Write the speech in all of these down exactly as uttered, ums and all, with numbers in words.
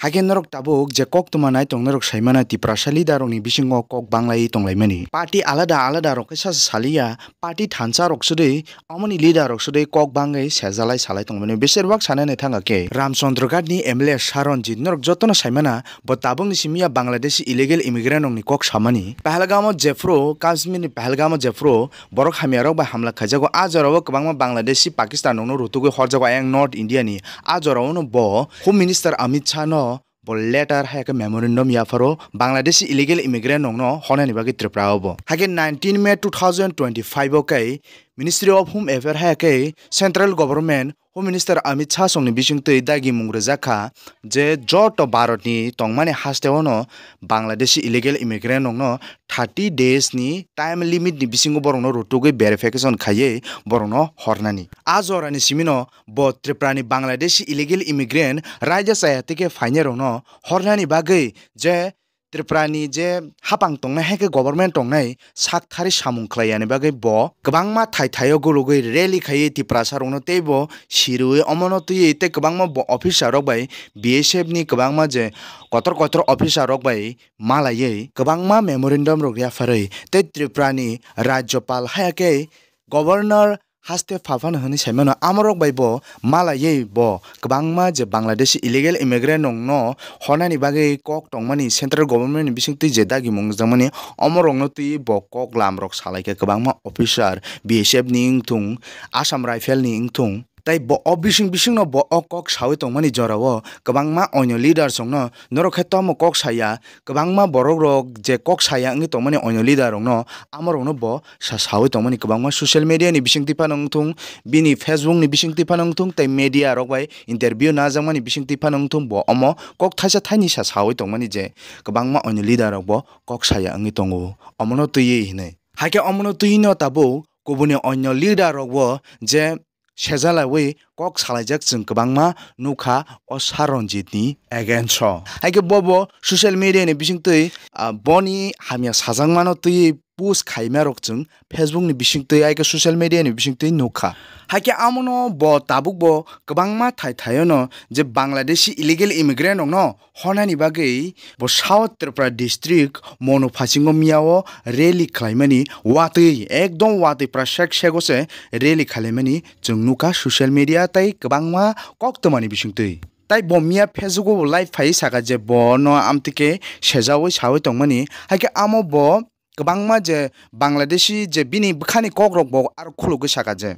Hakhe norok tabuk je koktwma nai tong norok saimana Tiprasa leader rokni bisingo kok banglaiwi tonglaimani. Party alada alada rok khe sasa saliya, party thansa rok sudui, omoni leader rok sudui kok bangwi sejalai salai tongmani. Besirbak sanani thangkha khe Ramchandra Ghat ni M L A Saranjit norok jotono saimana bo tabukni simi ya Bangladeshi illegal immigrant rokni kok samani. Pahalgamo jephru, Kashmir ni Pahalgamo jephru borok hamya rok bai hamla khaijago. A jorao kwbangma Bangladeshi Pakistan rokno rutugwi horjago ayang North India ni. A jorao no bo Home Minister Amit Shah no bo letter hai khe memorandum yapharo Bangladeshi illegal immigrant rokno honani bagwi Tripura o bo. Hakhe nineteen May two thousand twenty-five o khe Ministry of Home Affairs hai khe Central Government Home Minister Amit Shah songni bisingtwi dagimung rwjak kha je joto Bharatni tongmani hasteo no Bangladeshi illegal immigrant rokno thirty days ni time limit ni bisingo borokno rutugwi verification khaiwi borokno hornani. A jorani simino bo Tripurani Bangladeshi illegal immigrant raida chaya tike phainairokno hornani bagwi je Tripurani je hapang tongnai hai khe government tongnai sak thari samung khlai yani bagwi bo kwbangma thai thaio gulugwi rally khaiwi Tiprasa rokno tei bo sirwi omono twiwi tei kwbangma bo officer rok bai B S F ni kwbangma je kotor kotor officer rok bai malaiwi kwbangma memorandum rok yapharwi tei Tripurani Rajyapal hai khe Governor haste phaphano hwnwi saimano, amorok bai bo malaiwi bo kwbangma je Bangladeshi illegal immigrant rokno honani bagwi kok tongmani central government ni bisingtwi je dagimung wngjamani, omorokno twiwi bo kok lamrok salaikha kwbangma officer, B S F ni wngthung, Assam Rifle ni wngthung. Tei bo o bising bisingno bo o kok sawi tongmani jorao kwbangma onyo leaders rokno norok khe tomo kok saya, kwbangma borok rok je kok saya wngwi tongmani onyo leader rokno amorokno bo sa sawi tongmani kwbangma social media ni bisingtwi phano wngthung, bini Facebook ni bisingtwi phano wngthung tei media rok bai interview najakmani bisingtwi phano wngthung, bo omo kok thaisa thaini sa sawi tongmani je kwbangma onyo leader rok bo kok saya wngwi tongo omono twiwi hinwi. Hakhe omono twiwi no tabuk kubuni onyo leader rok bo je sejalaiwi kok salaijak chwng kwbangma nukha o Saranjit ni against o. Haikhe bobo social media ni bisingtwi, ah, boni hamya sajakmano twiwi post khaima rok chwng Facebook ni bisingtwi haikhe social media ni bisingtwi nukha. Haikhe amono bo tabuk bo kwbangma thai thaio no je Bangladeshi illegal immigrant rokno honani bagwi bo South Tripura district Monu phasingo miyao rally khlaimani watwi, ekdom watwi pura sek sego se rally khlaimani chwng nukha social media tei kwbangma koktwmani bisingtwi. Tai bo miya Facebook o live phai saka je bono amtwike sejaui saui tongmani, haikhe amo bo kwbangma je Bangladeshi je bini bwkhani kokrok bo aro khulugwi saka je.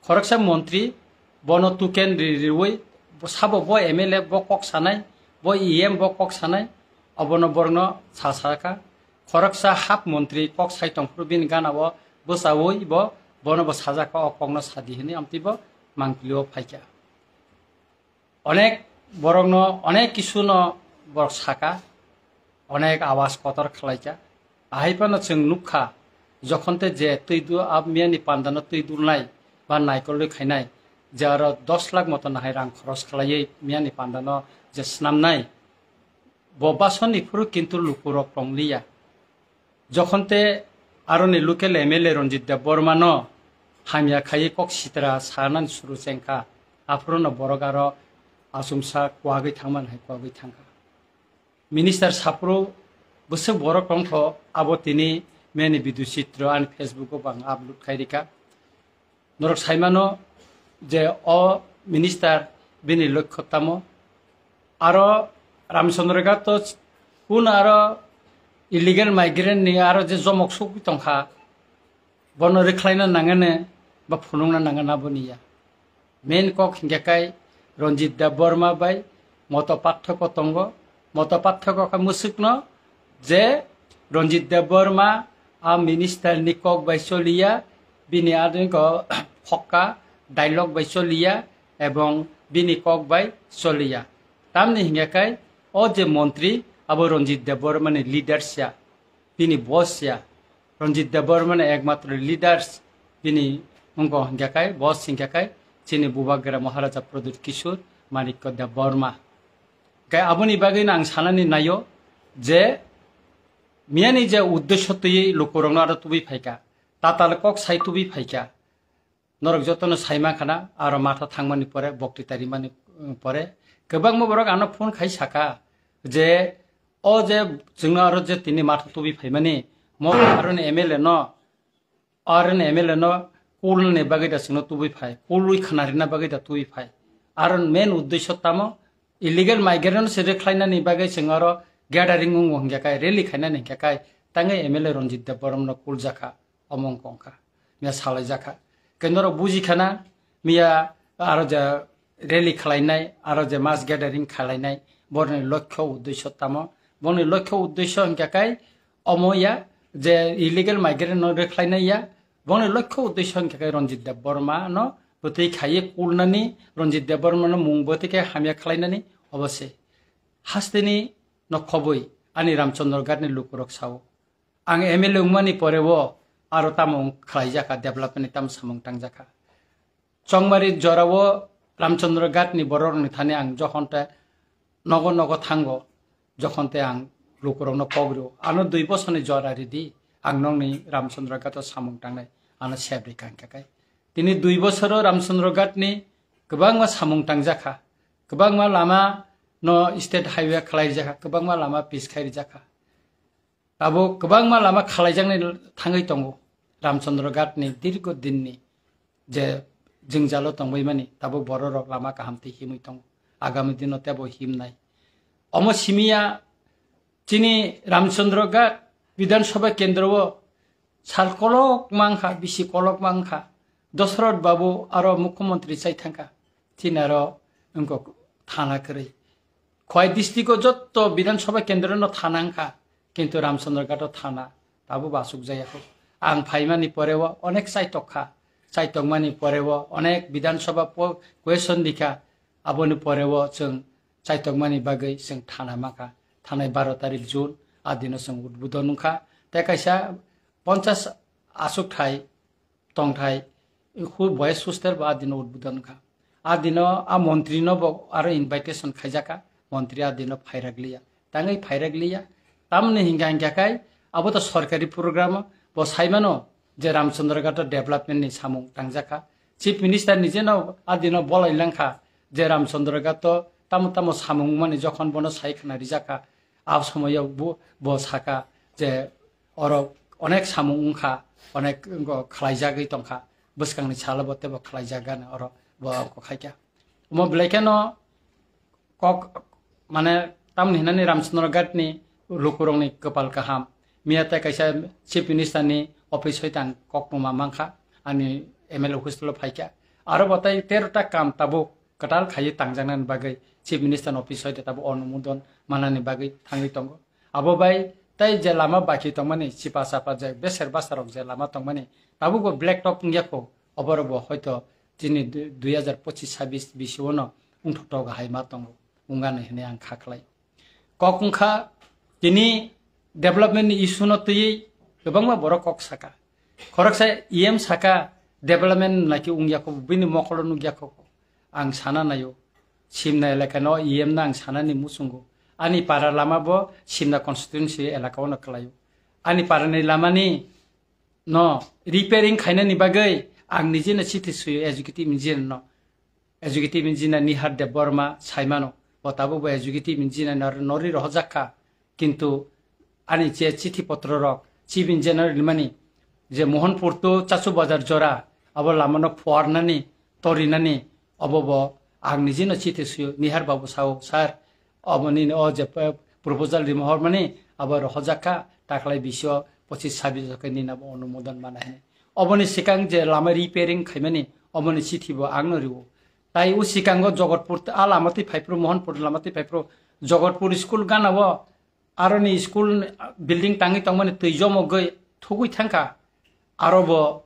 Khoroksa montri bono tuken ri-, riui bo sabo bo M L A bo kok sanai, bo E M bo kok sanai, obono borokno sa sakha. Khoroksa hap montri kok sai tongphuru bini gana o bwchaui bo bono bo sajak kha, o kokno sadi hwnwi amtwi bo mangpili o phaikha. Onek borokno onek kisuno borok saka, onek awas kotor khlaikha. Ahai phano chwng nukha, jokhon te je twi du-, a miyani pandano twi dulnai ba naikolwi khainai, je aro dos lakh moto nahai rang khoros khlaiwi miyani pandano je snamnai, bo basoni phuru kintu lukurok tongliya. Jokhon te aroni local M L A Ranjit Debbarma no hamya khaiwi kok sitra sanani suru chengkha, aphuru no borok aro achomsa kwagwi thangmani hai kwagwi thangkha. Minister saphuru bwswk borok tongkho, abo tini meni video chitro ani Facebook o bo ang upload khai rikha. Norok saimano je o minister bini lokho tamo. Aro Ramchandra Ghat to kun aro illegal migrant ni aro je jomok sugwi tongkha, bono rwkhlaina nangani ba phunukna nangani aboni ya. Main kok hingkhe kai Ranjit Debbarma bai moto parthoko tongo. Moto parthoko khe mwswkno je Ranjit Debbarma a minister ni kok bai choliya, bini adingo phokka dialogue bai choliya ebong bini kok bai choliya. Tamni hingkhe kai o je montri abo Ranjit Debbarma ni leaders ya. Bini boss ya, Ranjit Debbarma ni ekmatro leaders bini wngkha hingkha kai, boss hingkha kai chini Bubagra Maharaja Pradyut Kishore Manikya Debbarma. Kai aboni bagwi no ang sanani naio je miyani je uddesho twiwi lukurokno aro tubui phaikha, tatal kok sai tubui phaikha. Norok jotono sai mankha na, aro matha thangmani pore, bokti tarimani, um, pore, Kwbangma borok ano phone khai saka je o je chwngno aro je tini matha tubi phaimani mo aroni M L A no, aroni M L A no kulni bagwi da chwngno tubi phai, kulwi khna rina bagwi da tubi phai. Aro main uddesho tamo illegal migrant se rwkhlainani bagwi chwng aro gathering wngo hwnkhe kai, rally khainani hwnkhe kai, tangwi M L A Ranjit Debbarma no kuljakha. Omo wngkha wngkha, miya salaijakha. Khe norok bujikhana, miya aro je rally khwlainai, aro je mass gathering khwlainai, boroni lokho uddesho tamo? Boni lokho uddesho hwnkhe kai omo ya je illegal migrant no rwkhlainai ya, boni lokho uddesho hwnkhe kai Ranjit Debbarma no bwtwi khaiwi kulnani, Ranjit Debbarma no mung bwtwi khe hamya khwlainani, obo se. Hasteni no khobwi ani Ramchandra Ghat ni lukurok sao. Ang M L A wngmani poreo aro tamo wng khlaijak kha, development ni tamo samung tangjak kha. Chongmari jorao Ramchandra Ghat ni borok rokni thani ang jokhon te nogo nogo thango, jokhon te ang lukurokno kok rio, ano dui bosorni jora ridi, ang nokni Ramchandra Ghat o samung tangnai, ano sep ri kangkha kai. Tini dui bosoro Ramchandra Ghat ni kwbangma samung tangjak kha, kwbangma lama no state highway khlai rijak kha, kwbangma lama pis khai rijak kha. Abo kwbangma lama khalaijaknai thangwi tongo. Ramchandra Ghat ni dirgo dinni je jwngjalo tongbaimani, tabuk bororok lama kaham twi himwi tongo. Agami dino tebo himnai. Omo simiya chini Ramchandra Ghat Bidhan Sabha kendro o sal kolok mangkha, bisi kolok mangkha. Dosrot Babu aro Mukhyamantri chai thangkha. Chini aro wngkha thana kwrwi. Khowai district o jotto Bidhan Sabha kendro no thana wngkha, kintu Ramchandra Ghat o thana tabuk bo asuk jaya kho. Ang phaimani poreo onek chaitok kha, chaitokmani poreo onek Bidhan Sabha po-, question rikha, aboni poreo chwng chaitokmani bagwi chwng thana mankha. Thanai baro tarik June, a dino chwng udbodon wngkha. Tei kaisa ponchas asuk thai tongthai, hu-, boys hostel bo a dino udbodon wngkha. A dino a montri no bo aro invitation khaijak kha, montri a dino phairak liya. Tangwi phairak liya. Tamoni hingka hingka khai abo to sorkari program o, bo saimano je Ramchandra Ghat o development ni samung tangjak kha. Chief Minister ni jeno a dino bolai langkha je Ramchandra Ghat o tamo tamo samung mani jokhon bono sai khna rijak kha. A somoyo bo, bo saka je oro onek samung wngkha, onek wngkha khlaijagwi tongkha, bwskangni salo bo teibo khlaijak gana oro bo khaikha. Omo belai kheno kok, mane, tamni hinani Ramchandra Ghat ni lukurokni kwpal kaham. Miya tei kaisa Chief Minister ni office hoi tang kok numa mankha, ani M L A hostel o phaikha. Aro bo tei tero ta kam tabuk kwtal khaiwi tangjaknani bagwi Chief Minister ni office hoi tabo onumodon manani bagwi thangwi tongo. Abo bai tei je lama baki tongmani, chipa chapa je beser basarok je lama tongmani, tabukbo black top wngya kho, oborokbo hoito chini du-, dui hajar pochis sabis bisio no wngthoktok hai ma tongo, wngani hinwi ang kha khlai. Kok wngkha, tini development ni issue no twiwi kwbangma borok kok saka. Khoroksa E M saka, development naikhe wngya kho, bini mokolo nukya kho. Ang sana naio, Simna elaka no E M no ang sanani muchungo. Ani para lama bo Simna constituency elaka o no kwlaio. Ani para ni lama ni no repairing khainani bagwi ang nije no chithi suyo executive engineer no. Executive engineer Nihar Debbarma saimano, bo tabuk bo executive engineer nor-, norwi rohorjak kha. Kintu ani je chithi potro rok, chief engineer rimani, je Mohanpur to Chachu Bazar jora, abo lama no phuarnani, torinani, obo bo ang nije no chithi suyo, Nihar babu sao, sir, obo nini o je p-, proposal rima hormani, abo rohorjak kha, taklai bisio pochis sabis khe nini abo onumodon mana hini. Oboni sikang je lama repairing khaimani, oboni chithi bo ang no rio. Tai o sikango Jogotpur, a lama twi phai phuru, Mohanpur lama twi phai phuru, Jogotpur school gana o, aroni school building tangwi tongmani twi jomogwi thugwi thangkha. Aro bo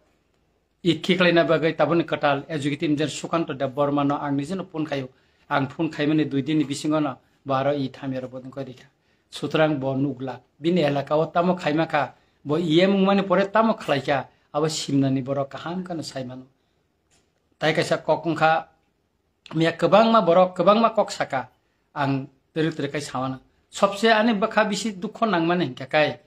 i khiklaina bagwi taboni kwtal executive engineer Sukanto Debbarma no ang nijeno phone khaio. Ang phone khaimani dui din ni bisingo no bo aro i thamya rok bo nukha rikha. Sutrang bo nukla. Bini elaka o tamo khaima kha, bo E M wngmani pore tamo khlaikha, abo Simnani borok kaham kheno saimano. Tai kaisa kok wngkha, miya kwbangma borok, kwbangma kok saka, ang twrwk twrwk khai samano. Sobse ani bwkha bisi dukho nangmani hinkhe kai,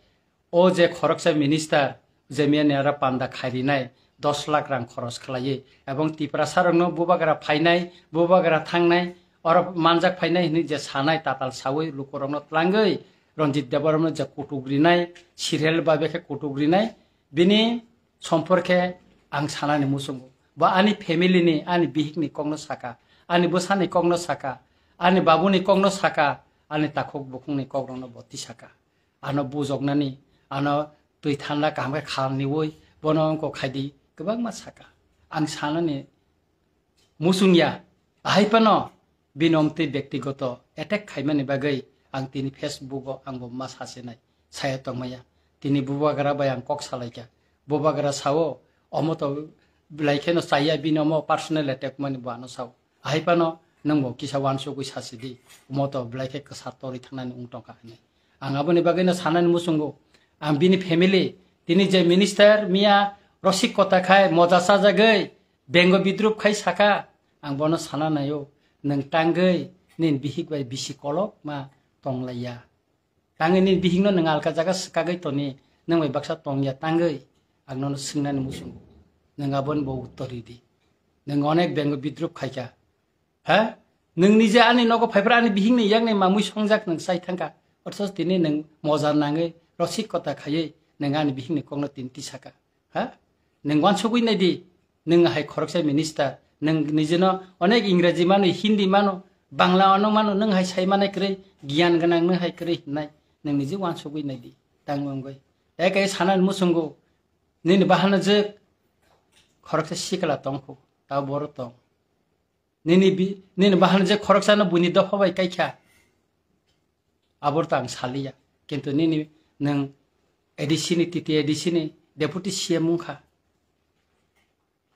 o je khoroksa minister, je miya ni aro panda khairinai, dos lakh rang khoros khlaiwi, ebong Tiprasa rokno bubagra phainai, bubagra thangnai, oro manjak phainai hinwi je sanai tatal sawi lukurokno tlangwi Ranjit Debbarmano je kutuk rinai, serial babe khe kutuk rinai, bini somporkhe ang sanani muchungo. Bo ani family ni, ani bihikni kokno saka, ani bwsani kokno saka, ani babuni kokno saka, ani takhuk bukhukni kokrokno bo tisaka. Ano bujoknani, ano twi thanda kaham khe khalniwi, bono wngkok khaidi kwbangma saka. Ang sanani muchungya, ahai phano bini omtwi bektigoto attack khaimani bagwi ang tini Facebook o ang bo ma sasinai, saya tongmaya. Tini bubagra bai ang kok salaikha. Bubagra sao, omo to belai kheno chaya bini omo personal attack mani bo ano sao. Ahai phano nwng bo kisa wansugwi sasidi, omo to belai khe kwsa torwi thangnani wng tongkha hinwi. Ang aboni bagwino sanani muchungo, ang bini family, tini je minister miya rosik kota khai moja chajagwi bengo bidrup khai saka, ang bono sana naio, nwng tangwi nini bihik bai bisi kolok ma tonglaiya. Tangwi nini bihikno nwng alka jaga swkagwi toni, nwng bai baksa tongya tangwi, ang nono swngnani muchungo. Nwng aboni bo uttor ridi. Nwng onek bengo bidrup khaikha. Ha? Nwng nije ani nogo phaiphra ani bihikni yakni mamwi songjak nwng chai thangkha. Othoch tini nwng moja nangwi rosik kota khaiwi nwng ani bihikni kokno tini tisaka. Ha? Nwng wansugwi naidi, nwng hai khoroksa minister, nwng nijeno onek Ingreji mano, Hindi mano, Bangla ano mano, nwng hai sai manai kwrwi, giyan gwnang nwng hai kwrwi hinnai, nwng niji wansugwi naidi, tang wngwi. Ekai sanani muchungo, nini bahana jwk khoroksa sikla tongkhu, ta boro tong. Nini bi-, nini bahan je khoroksano buini dopha bai kaikha. Abor ta ang saliya. Kintu nini nwng A D C ni, T T A D C ni deputy C M wngkha.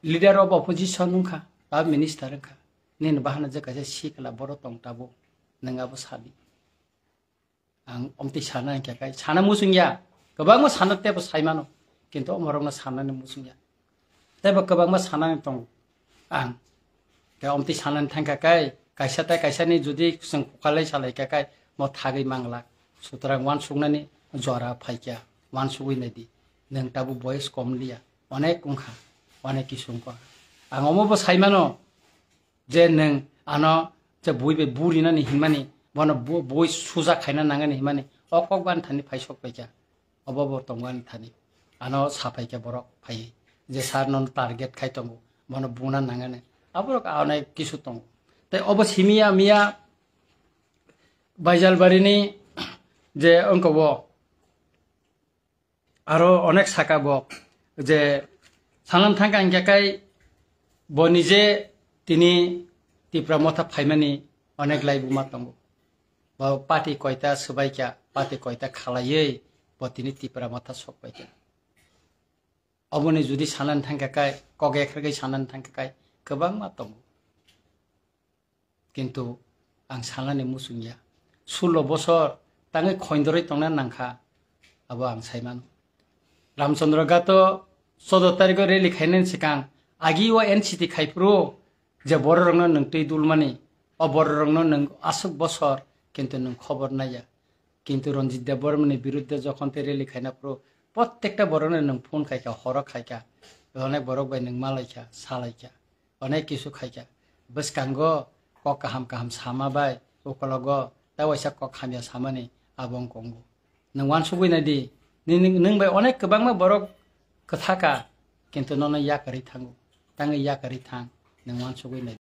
Leader of opposition wngkha. Ta minister wngkha. Nini bahan je kaisa sikla boro tong tabo. Nwng abo sali. Ang omtwi sana hingkha kai, sana muchung ya. Kwbangma sana tebo sai mano. Kintu omorokno sanani muchung ya. Tebo kwbangma sanani tongo. Ang khe omtwi sanani thangkha kai, kaisa tai kaisa ni jodi chwng khukalai salai kha kai, mo thagwi manglak. Sutrang wansuknani jora phaikha, wansugwi naidi. Nwng tabuk boyes kom liya. Onek wngkha, onek kisu wngkha. Ang omo bo sai mano, je nwng ano je bui bai burinani hinmani, bono bu-, bui suja khaina nangani hinmani, o kok bani thani phai sok paikha, obo bo tongmani thani. Ano sa paikha borok phai, je sir nono target khai tongo, bono buna nangani. Aborok onek kisu tongo. Tei obo simiya miya Baijalbarini je wngkha bo, aro onek saka bo je sanam thangkha hingkha kai bo nije tini Tipra Motha phaimani onek lai buma tongo. Bo party koita swbaikha, party koita khalaiwi bo tini Tipra Motha sokpaikha. Oboni jodi sanani thangkha kai, kok ekhargwi sanani thangkha kai, kwbangma tongo. Kintu ang sanani muchung ya. Sullo bosor tangwi khoindorwi tongna nangkha, abo ang sai mano. Ramchandra Ghato choudo tarikho rally khainani swkang agi o N C T khai phuru je bororokno nwng twi dulmani, o bororokno nwng aswk bosor kintu nwng khobor naiya. Kintu Ranjit Debbarmani birudde jokhon tei rally khaina phuru prottekta borokno nwng phone khaikha, horo khaikha, onek borok bai nwng malaikha, salaikha. Onek kisu khaikha. Bwskango kok kaham kaham sama bai, ukologo ta waisa kok hamya samani abo wng kongo. Nwng wansugwi naidi, nini, nwng bai onek kwbangma borok kwthaka, kintu nono yakarwi thango. Tangwi yakarwi thang, nwng wansugwi naidi.